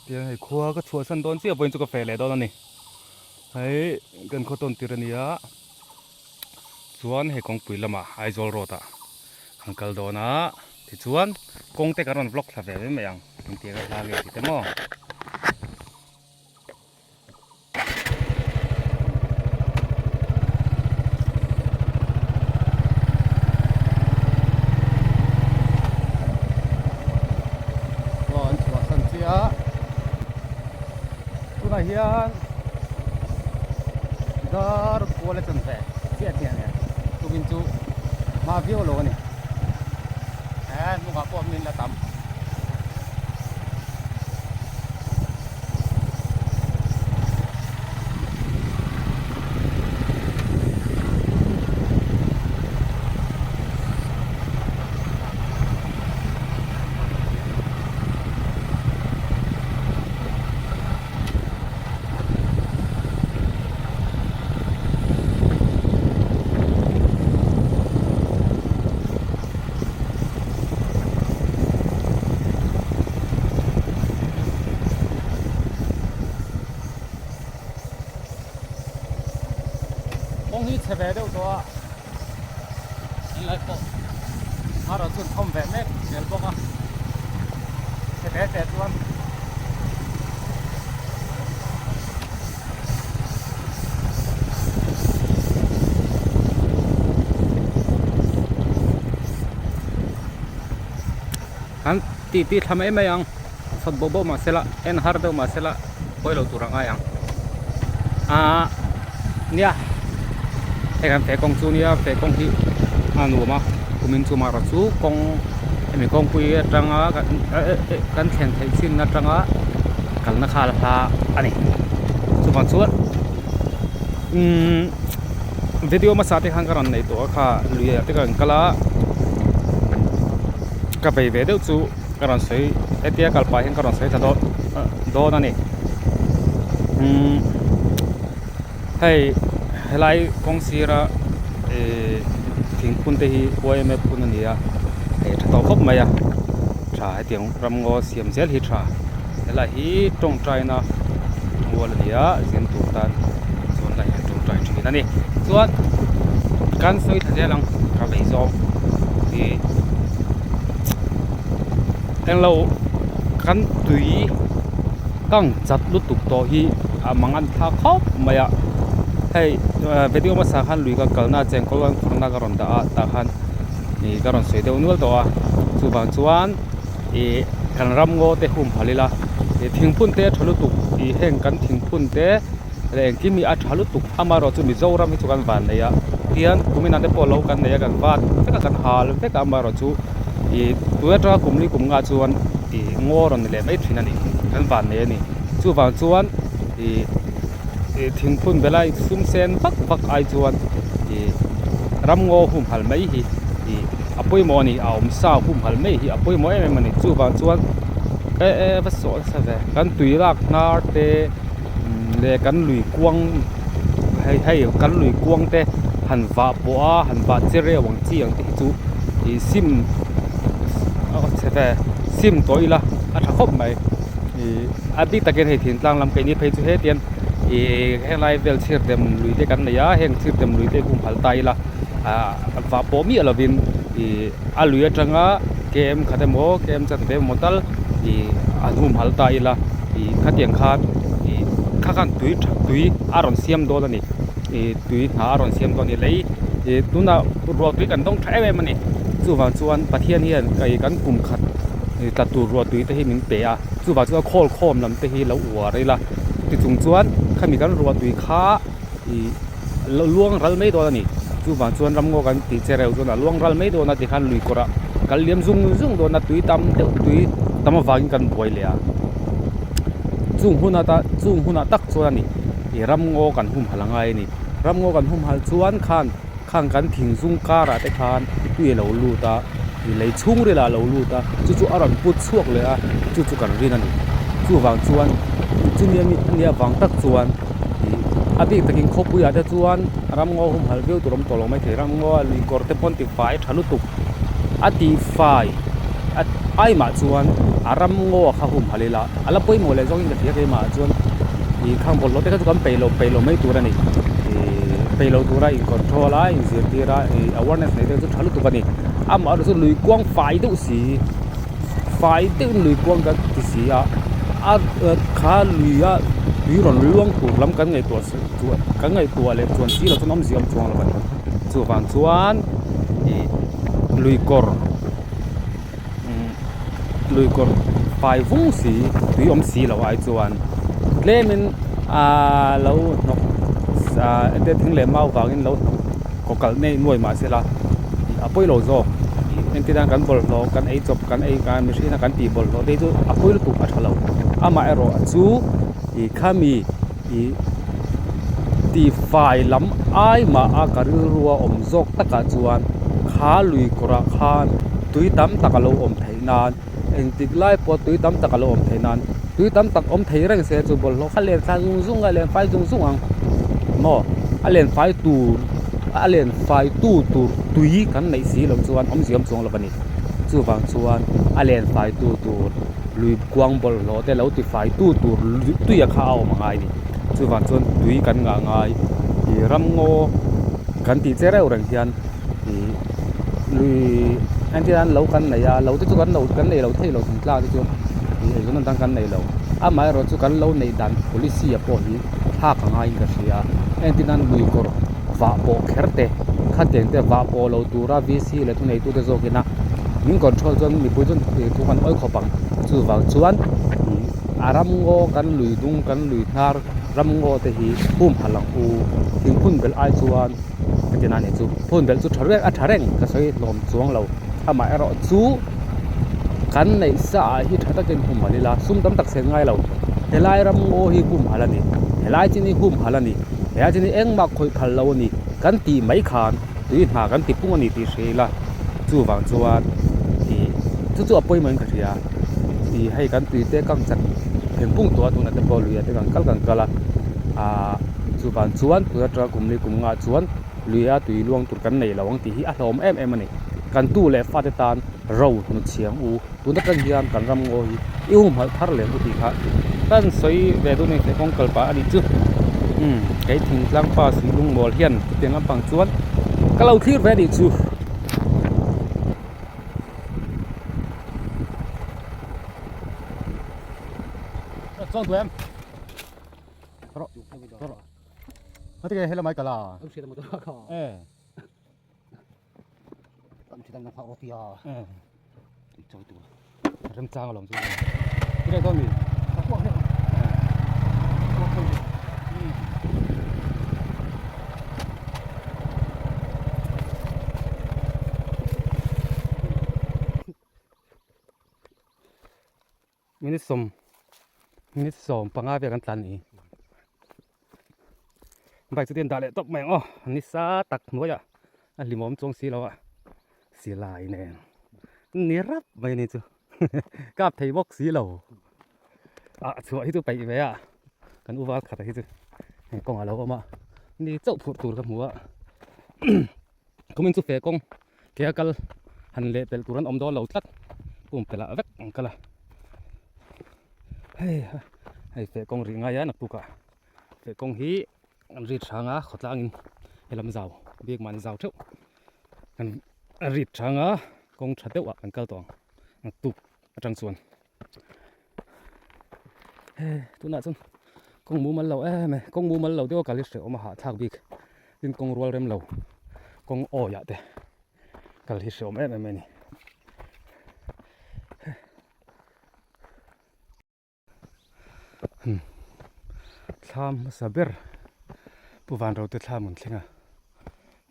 Tiang hei khua ka chhuahsan dawn chiah pawhin chu ka feh leh dawn a ni. Hei kan khaw tawn tir a ni a, chuan hei kawngpui lamah Aizawl road ah kan kal dawn a, tichuan kawng te kan rawn vlog thla ve mai mai ang engtiang a hla nge tih te maw. Aw an chhuahsan chiah tunah hian dar kual a chan ve chiah chiah nia tukin chu hma viau lo a ni he hnungah pawh min la tam. Kawng hi chhe ve deuh tawh a, englai pawh hmaraw chu an khawm ve mek zel bawk a, chhe ve teh chuan. An tih tih thla mai mai ang chhawt boh boh mahse la en har deuh mahse la pawi lo tur a ngai ang ahh nia hei kan feh kawng chu nia feh kawng hi a nuam a kumin chu mahra chu kawng hemi kawngpui atanga kan thlen theih chin atanga kalna kha a la hla a ni chuvang chuan umm video hmasa te khan ka rawn neih tawh a kha lui ah te ka rawn kal a ka vei ve deuh chu ka rawn sawi hetia kal pah hian ka rawn sawi thla dawn dawn a ni umm hei helai kawng sira ihh thingphun te hi yma phun a ni a hei tha tawh khawp mai a tha hetiang ramngaw siam zel hi tha helai hi tawngtaina mual a ni a zin tur tan chuan lai hian tawngtai thin a ni chuan kan sawi thla zel ang ka vei zawng ih englo kan tui kang chat lutuk tawh hi a mang an thlak khawp mai a hei video hmasa khan lui ka kalna chengkawl an khawrhna ka rawn dah a tah khan ih ka rawn sawi deuh nual tawh a chuvang chuan ih kan ram ngaw te hum phal ila ih thingphun te a tha lutuk ih heng kan thingphun te leh engkim hi a tha lutuk amaherawh chu Mizoram hi chu kan van nei a tihian kumin ah te pawh lo kan nei a kan vat vek a kan hal vek a amaherawh chu ih tun atanga kum li kum ngah chuan ih ngaw rawn ni leh mai thin a ni kan van nei a ni chuvang chuan ih ih thingphun belai sum sen vak vak ai chuan ih ram ngaw humhalh mai hi ih a pawimawh a ni a awm sa humhalh mai hi a pawimawh em em a ni chuvang chuan eh eh va sawi nasa ve kan tui lak hnar te leh kan lui kuang hei hei kan lui kuang te han vah pawh a han vah che reuh ang chi ang te hi chu ih sim a chhe ve sim tawh ila a tha khawp mai ih a bik takin hei thingtlang lam keini phei chu hetiang ih henglai vel chhir dem lui te kan nei a heng chhir dem lui te hi humhalh ta ila ah vah pawh miah lovin ih a lui atanga kem khat emaw kem chanve emaw tal ih an humhalh ta ila ih khatiang khan ih kha khan tui tha tui a rawn siam dawn a ni ih tui hna a rawn siam dawn a ni lei ih tunah ruah tui kan dawng tha em em a ni chuvang chuan Pathian hian ih kan kum khat ih tla tur ruah tui te hi min pe a chuvang chuan khawl khawm lam te hi lo uar ila ti chung chuan khami kan ruah tui kha ih luang ral mai dawn a ni chuvang chuan ramngaw kan tih che reuh chuan a luang ral mai dawn a tikhan lui kawrah kal liam zung zung dawn a tui tam deuh tui tam avangin kan buai leh a chung hun ata chung hunah tak chuan a ni ih ramngaw kan humhalh a ngai a ni ramngaw kan humhalh chuan khan khang kan thing zung karah te khan tui a lo lut a ih lei chhungril ah a lo lut a chu chu a rawn put chhuak leh a chu chu kan rin a ni chuvang chuan chumi ami ania vang tak chuan ih a bik takin khawpui ah te chuan ramngaw humhalh viau tur a awm tawh lo maithei ramngaw a lui kawr te pawn tifai tha lutuk a tifai a aimah chuan. A ram ngaw a kha humhalh ila a la pawimawh leh zawngin ka hria keimah ah chuan ih khang bawlhhlawh te kha chu kan peih lo peih lo mai tur a ni ih peih lo tura in control a inzirtir a ih awareness nei te chu tha lutuk a ni amaherawhchu lui kuang fai deuh si fai deuhin lui kuang kan ti si a a kha lui a tui rawn luang tur lam kan ngaihtuah chuan kan ngaihtuah leh chuan si loh chuan awmzia awm chuang lo a ni chuvang chuan ih lui kawr. Lui kawr fai vung si tui awm si loh ai chuan tlemin aaa lo hnawk aaa ente thing leh mau vangin lo hnawk kaw kalh nei nuai mah se la ih a pawi lo zawk ih engti tan kan bawlhhlawh kan ei chawp kan ei kan mihring a kan tih bawlhhlawh te hi chu a pawi lutuk a tha lo amaherawh chu ih khami ih tihfai lam ai mah a ka rilru a awm zawk takah chuan kha lui kawrah khan tui tam tak a lo awm theih nan engtik lai pawh tui tam tak a lo awm theih nan tui tam tak awm thei reng se chu bawlhhlawh kha len thla zung zung a len fai zung zung ang maw a len fai tur a len fai tu tur tui kan neih si loh chuan awmzia awm chuang lo a ni chuvang chuan a len fai tu tur. Lui kuang bawlhhlawh te lo tifai tu tur tuia kha a awm a ngai a ni. Chuvang chuan tui kan ngah ngai ih ramngaw kan tih che reuh reng hian ih lui entir nan lo kan nei a lo te chu kan lo kan nei lo thei lo thingtlang te chu ih eizawn atang kan nei lo amaherawh chu kan lo neih dan policy ah pawh hi thlak a ngaiin ka hria entir nan lui kawr vah pawh kher te khatiang te vah pawh lo tura V C leh thuneitute zawkin a. Min control chuan mipui chuan thu kan awih khawp ang. Chuvang chuan ih a ramngaw kan lui dung kan lui hnar ramngaw te hi humhalh ang u. Thing phun belh ai chuan ka ti na nih chu. Phun belh chu tha reng a tha reng ka sawi hlawm chuang lo. Amaherawh chu kan neih sa ah hi tha takin humhalh ila sum tam tak sen ngai lo. Helai ramngaw hi humhalh a ni. Helai chin hi humhalh a ni. Helai chin hi engmah khawih phal lo a ni. Kan tih mai khan. Tui hna kan ti pung a ni tih hria ila chuvang chuan ih chu chu a pawimawh in ka hria ih hei kan tui te kang chat theng pung tawh a tunah te pawh lui ah te kan kal kan kal a ahh chuvang chuan tun atanga kum li kum ngah chuan lui a tui luang tur kan nei lo ang tih hi a hlawm em em a ni kan tu leh fate tan ro hnu chhiang u tun atang hian kan ram ngaw hi i humhalh thar leh u tih kha kan sawi ve dawn a ni kawng kal pah a nih chu umm kei thingtlang pa suih lungmawl hian chutiang lampang chuan ka lo thlir ve a nih chu. Remchang alawm chu i dawn mi minute sawm minute sawm panga vel kan tlan ni bike chu te an dah leh tawp mai ang aw ni sa tak hnuaiah a hlimawm chuang si lo a silai nen ni rap mai a ni chu kap thei bawk si lo ah chhuah hi chu peih ve a kan u val khat a hi chu heng kawngah a lo awm a ni chauh phurh tur ka hmu a kumin chu fe kawng ke a kal han leh pelh tur an awm dawn lo tlat pumpelh ah vek an kal a hei hei feh kawng rih ngai a naktuk ah feh kawng hi an rit hrang a khawtlang in helam zau bik mahni zau theuh an rit hrang a kawng tha deuh ah kan kal tawh ang naktuk atang chuan hei tunah chuan kawng mumal lo em em kawng mumal lo deuh a kal hi hrehawm a hahthlak bik tin kawng rual rem lo kawng awi ah te kal hi hrehawm em em a ni. Thlam hmasa ber Pu Vanrote thlam an thleng a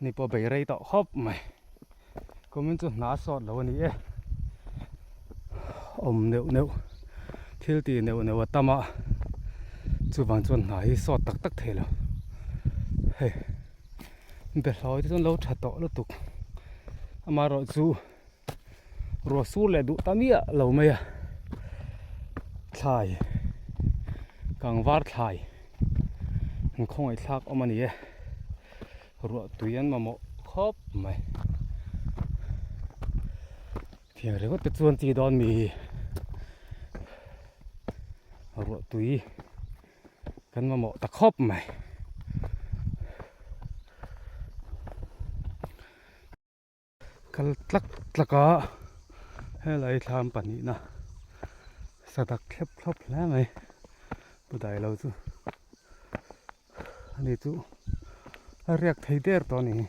ni pawh bei rei tawh khawp mai kumin chu hna sawt lo a ni e awm neuh neuh thil tih neuh neuh a tam a chuvang chuan hna hi sawt tak tak thei lo hei behlawi te chuan lo tha tawh lutuk amaherawh chu. Ruah sur leh duh ta miah lo mai a thlai kangvar thlai an khawngaih thlak awm a ni e ruah tui an mamawh khawp mai thiang ringawt te chuan chi dawn mi. Ruah tui kan mamawh ta khawp mai. Kal tlak tlak a helai thlam pahnihna sadak thlep thlawp hle mai pu dai lo chu ani chu a riak thei der tawh a ni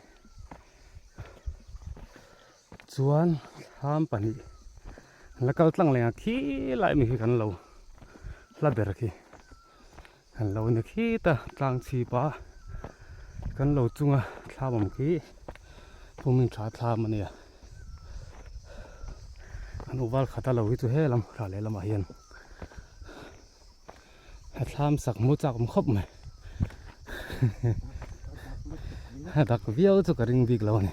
chuan thlam pahnih la kal tlang leh ang khi lai mi khi kan lo hla ber khi. Kan lo ni khit a tlang chhip a kan lo chunga thlam awm khi puming tha thlam a nia an uval khat a lo hi chu he lam thla leh lamah hian a thlam sak hmu chak awm khawp mai a dak viau chu ka ring bik lo a ni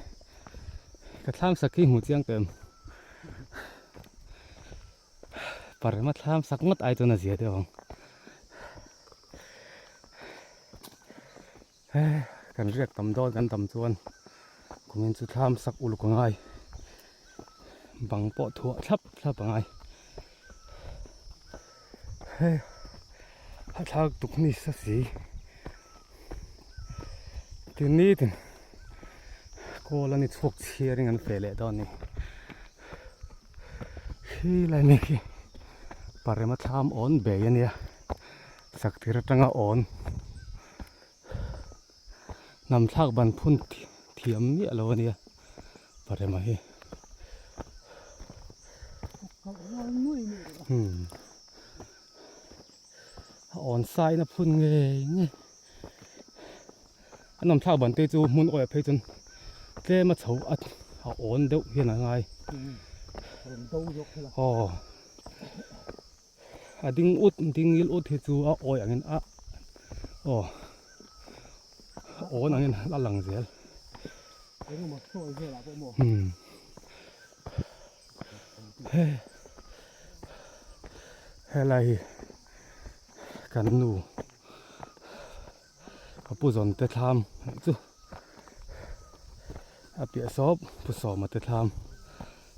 ka thlam sak hi hmu chiang tawh em. Parema thlam sak ngawt ai chuan a zia deuh ang. He kan riak tam dawn kan dam chuan kumin chu thlam sak uluk a ngai. Bang pawh thuah thlap thlap a ngai. He a thlak tuk ni sa si. Tin ni tin kawl a ni chhuak chhiarin an feh leh dawn a ni. Khi lai mek hi parema thlam awn bei a nia sak tir atanga awn hnam thlak ban phun thiam miah lo a nia parema hi umm a awn sai na phun ngei ngei a hnam thlak ban te chu hmun awih ah phei chuan tlem a chho a a awn deuh hian a ngai aw a ding ut ding ngil ut hi chu a awih angin a aw a awn angin a lang zel umm he helai hi kan nu. Ka pu zawn te thlam anih chu a piah sawp pu sawma te thlam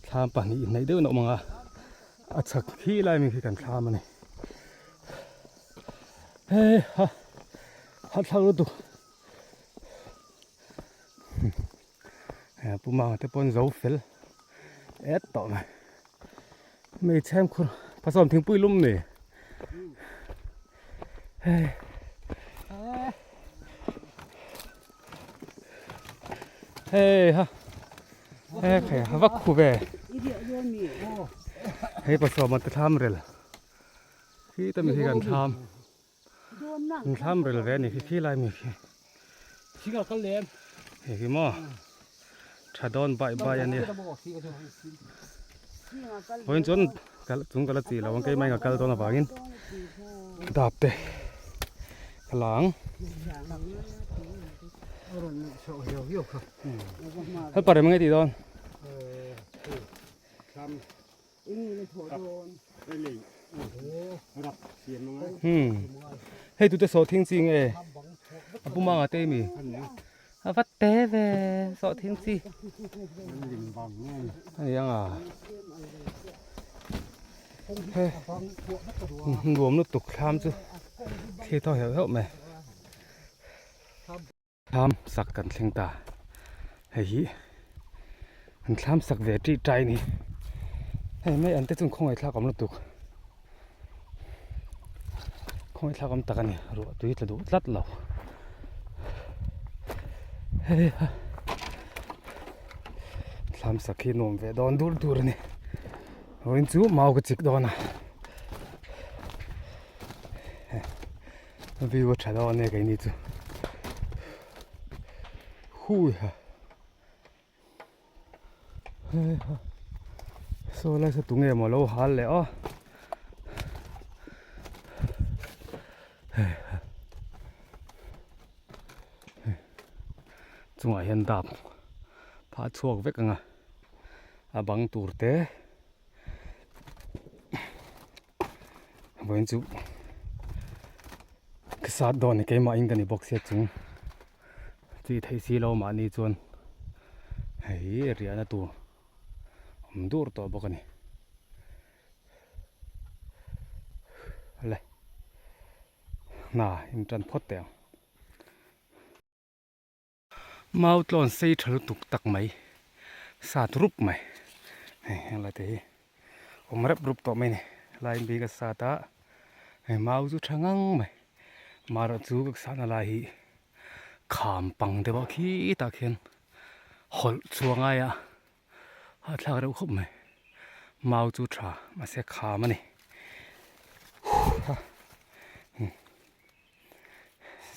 thlam pahnih inneih deuh in a awm ang a a chhak khi lai mi khi kan thlam a ni hei ha ha thlak lutuk pu manga te pawh an zo fel et tawh mai. Hmeichhe an khur pasawm thingpui lum ni hei hei ha he khai ha vak khu ve hei pasawm an ti thlam rel khi ta mi khi kan thlam an thlam rel ve ani khi khi lai mi khi hei hi maw tha dawn bai bai ania vawiin chuan kal chung ka la chi lo ang keimah in ka kal dawn avangin dap te ka la ang helper em nge tih dawn. Hei tute sawhthing chi nge a pu manga te mi a va te ve sawhthing chi a ni ang a he nuam lutuk thlam chu thli thaw heuh heuh mai. Thlam sak kan thleng ta hei hi an thlam sak ve ṭih ṭai a ni hei mai an te chu khawngaih thlak awm lutuk khawngaih thlak awm tak a ni ruah tui tla duh tlat lo hei ha thlam sak hi nuam ve dawn dur dur a ni vawiin chu mau ka chik dawn a. View a tha dawn e keini chu hui ha hei ha saw lai saw tunge maw lo hal leh aw hei ha chungah hian dap phah chhuak vek ang a a bang tur te. Vawiin chu ka sat dawn a ni keimah in ka ni bawk sia chung chi theih si lo mahni chuan hei riahna tur awm dur tawh bawk a ni. Awle. Hna in tan phawt teh ang. Mau tlawn sei tha lutuk tak mai sat rup mai hei heng lai te hi awm rep rup tawh mai a ni lai bik a sat a hei mau chu tha ngang mai marawh chu ka sahna lai hi kham pang deuh a khitah khian hawlh chhuah ngai a hahthlak reuh khawp mai mau chu tha mahse kham a ni.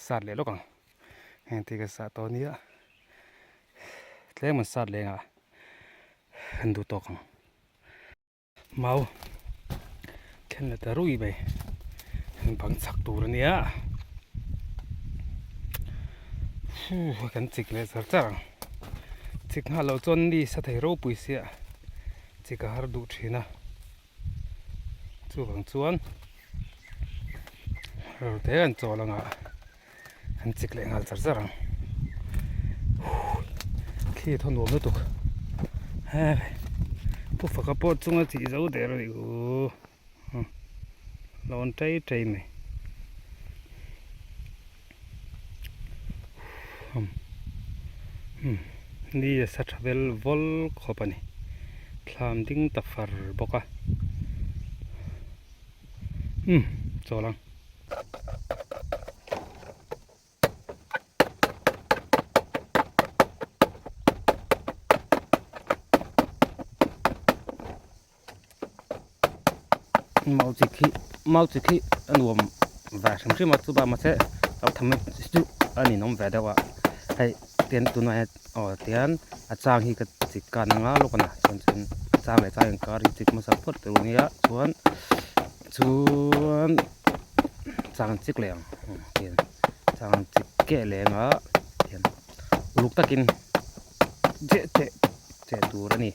Sat leh lawk ang heng te ka sah tawh ania tlem an sat leng ah an duh tawk ang mau thlen leh ta rui mai an bang chak tur ania huh kan chik leh char char ang chik nghal loh chuan ni sa thei ropui sia chik a har duh thin a. Chuvang chuan ror te an chawl anga an chik leh nghal char char ang thli thaw nuam lutuk he pu faka pawh chunga chih zo der a nih hu lawn chei chei mai ni a sa tha vel vawl khawp a ni thlam ding ta far bawk a umm chawl ang. Mau chi khi mau chi khi a nuam ve hrim hrim a chuba mahse lo tham chu a ninawm ve deuh a hei tian tunah hian aw tian a chang hi ka chik kan anga lawk a ni chuan chuan a chang leh chang inkar hi chik hmasa phawt tur ania chuan chuan chang chik leh ang tian chang chik keh leh anga tian uluk takin cheh cheh cheh tur a ni.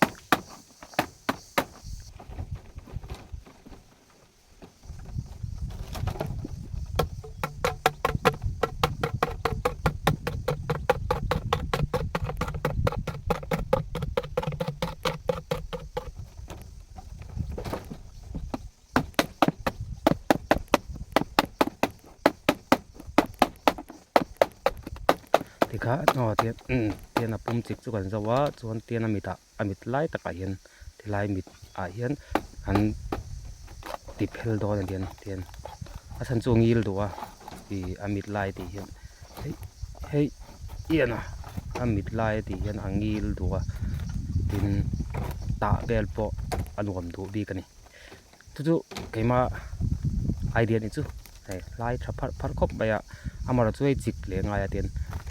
Tikha aw tian a pum chik chu kan zo a chuan tian a mitah. a mit lai takah hian tilai mit ah hian an ti phel dawn a nian tian a chhan chu a ngil duh a ih a mit lai tih hian hei hei ian a a mit lai tih hian a ngil duh a tin tah vel pawh a nuam duh bik a ni chu chu keimah idea nih chu hei hlai tha pharh pharh khawp mai a amaherawhchu hei chik leh ngai a tian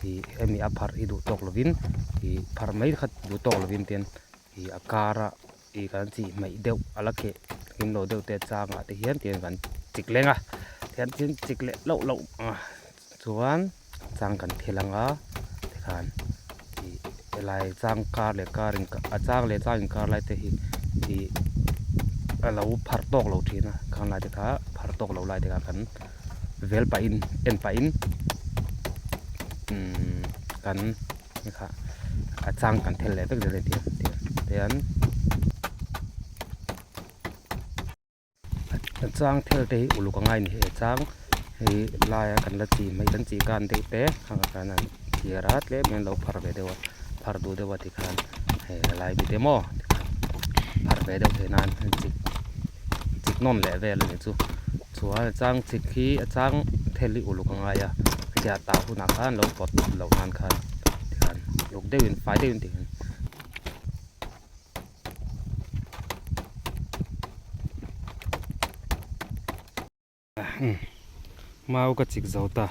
ih hemi a pharh hi duh tawk lovin ih pharh mai kha duh tawk lovin tian ih a kara ih kan chih hmaih deuh a la keh kim lo deuh te changah te hian tian kan chik leng a tian tin chik leh loh loh ang a chuan chang kan thel ang a tikhan ih helai chang kar leh kar in a chang leh chang inkar lai te hi ih a lo pharh tawk lo thin a khang lai te kha pharh tawk lo lai te kha kan vel pah in en pah in umm kan kha a chang kan thel leh vek zel a ni tian. A chang thel te hi uluk a ngai a ni he chang hei laia kan la chi mai kan chi kan deuh te khang khan an thiar a tlem hian lo phar ve deuh a phar duh deuh a tikhan hei a lai bik emaw tikhan phar ve deuh theih nan an chik chik nawn leh vel a ni chu chuan a chang chik hi a chang thel hi uluk a ngai a hetiang tah hunah khan lo pawt loh nan khan tikhan uluk deuhin fai deuhin tikhan. Mau ka chik zo ta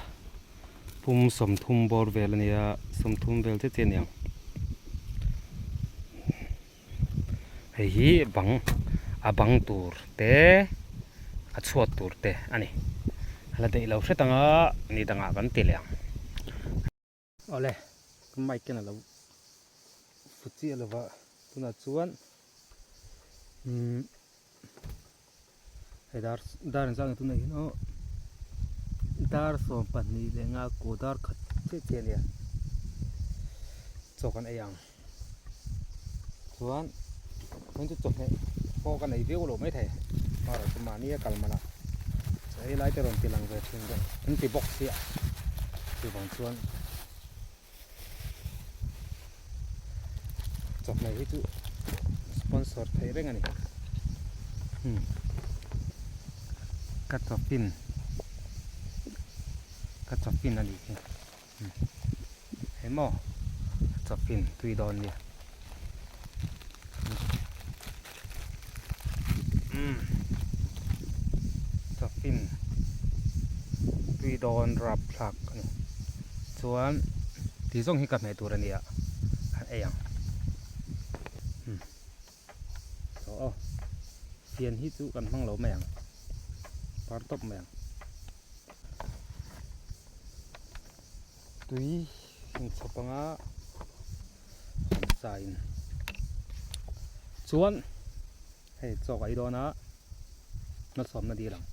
pum sawmthum bawr vel a nia sawmthum vel che che a ni ang hei hi bang a bang tur te a chhuat tur te a ni a la daih lo hret ang a ni dangah kan ti leh ang. Awle ka mic hian alo fu chiah lova tunah chuan umm hei dar dar engzat nge tunah hian aw dar 12 leh nga kaw dar khat chiah chiah ania chaw kan ei ang chuan chuan chu chawhmeh pawh kan ei viau lo maithei amaherawhchu mahni a kal manah. Chaw ei lai te rawn ti lang ve thin deuh an ti bawk sia chuvang chuan chawhmeh hi chu sponsor theih reng a ni hmm ka chawpin ka chawpin a nih hi hmm hei maw chawpin tui dawn nia hmm chawpin tui dawn rapthlak a ni chuan tih zawng hi ka hmeh tur a nia han ei ang hmm aw aw fian hi chu kan hmang lo mai ang par tawp mai ang tui inchhawp anga han sa in chuan hei chaw ka ei dawn a malsawmna dil ang.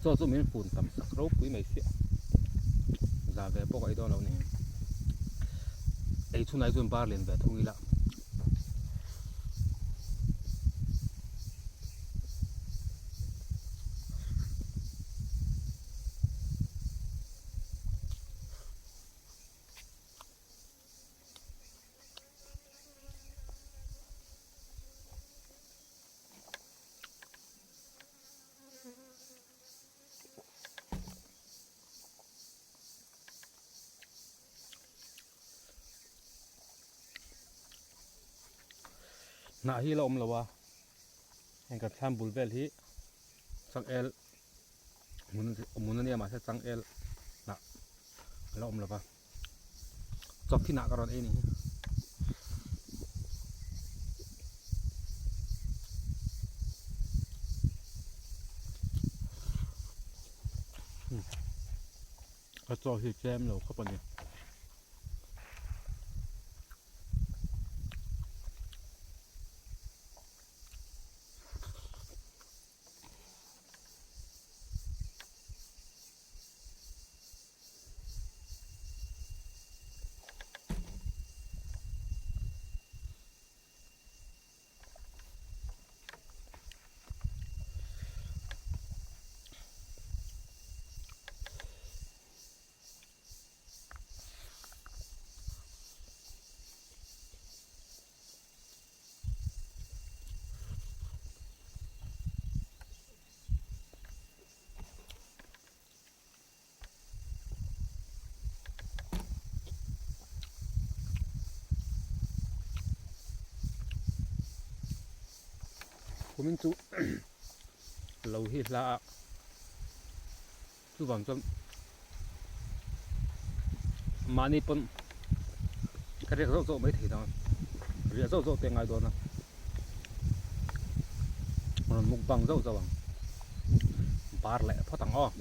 Chaw chu min fun tam sak ropui mai sia za ve pawh ka ei dawn lo ni ei chhunah chuan bar lian ve thung ila. Hnah hi la awm lo a heng kan thlam bul vel hi changel hmun hmun a nia mahse changel hnah a la awm lo va chawp hi hnah ka rawn ei a nih hi. Ka chaw hi tlem lo khawp a ni. Kumin chu lo hi hla a chuvang chuan mahni pawn ka riak zauh zauh mai thei dawn riah zauh zauh te a ngai dawn a rawn mukbang zauh zauh ang bar leh phawt ang aw.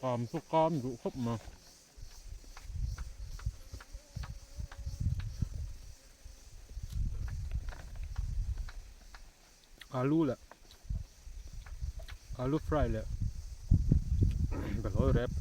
Kam chu kam duh khawp mai. Alu leh alu fry leh belawi rep.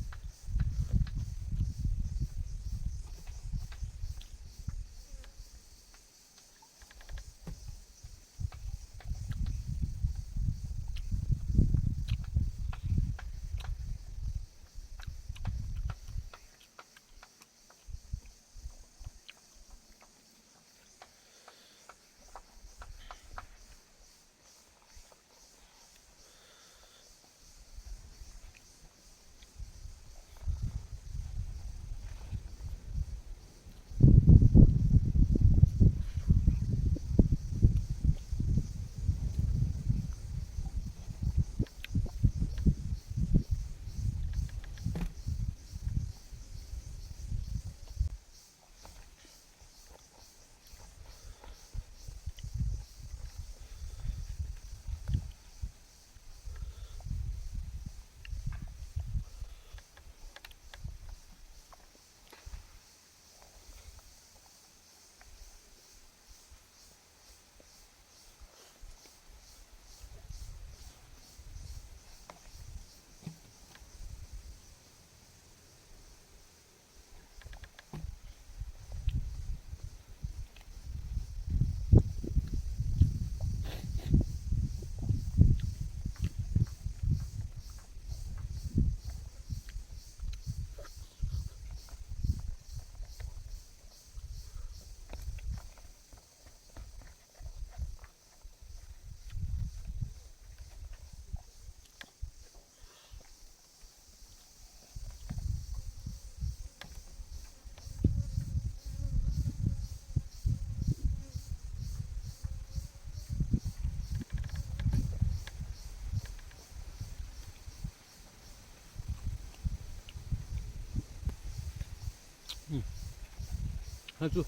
Hei chu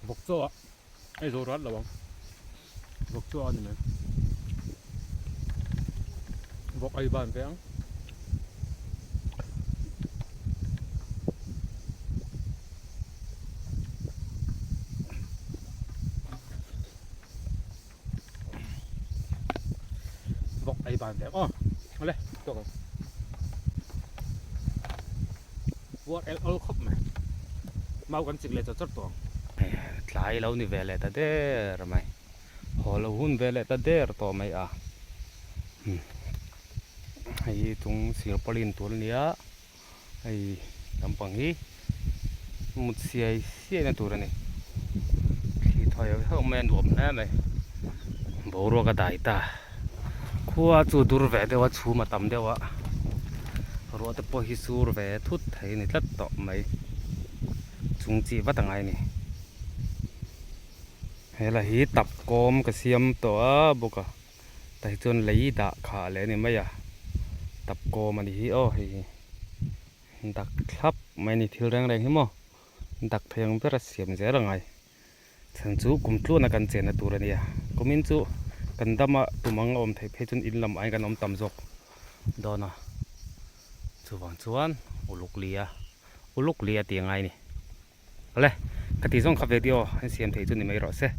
vawk chaw ah ei zo rat lo ang vawk chaw a ni mai vawk ei ban ve ang. Vawk ei ban ve ang aw awle tawk ang puar el awl khawp mai mau kan chik leh chawt chawt tawh ang. Tlai lo ni ve leh ta der mai haw lo hun ve leh ta der tawh mai a hei chung sirpawlin tur ania hei lampang hi mut siai siai na tur a ni thli thawi heuh mai a nuam hle mai boruak a dai ta khua chu dur ve deuh a chhum a tam deuh a ruah te pawh hi sur ve thut thei a ni tlat tawh mai chung chi vat a ngai a ni helai hi tap kawm ka siam tawh a bawk a. Tah hi chuan lei dah khah leh a ni mai a, tap kawm a ni hi aw hei hi dak thlap mai a ni thil reng reng hi maw dak thei ang ber a siam zel a ngai chhan chu kum tluan a kan chenna tur a nia kumin chu kan dam a tum ang a awm theih phei chuan in lam aiin kan awm tam zawk dawn a chuvang chuan uluk lia uluk lia tih a ngai a ni. Awle, ka tih zawng kha video an siam theih chu ni mai rawh se.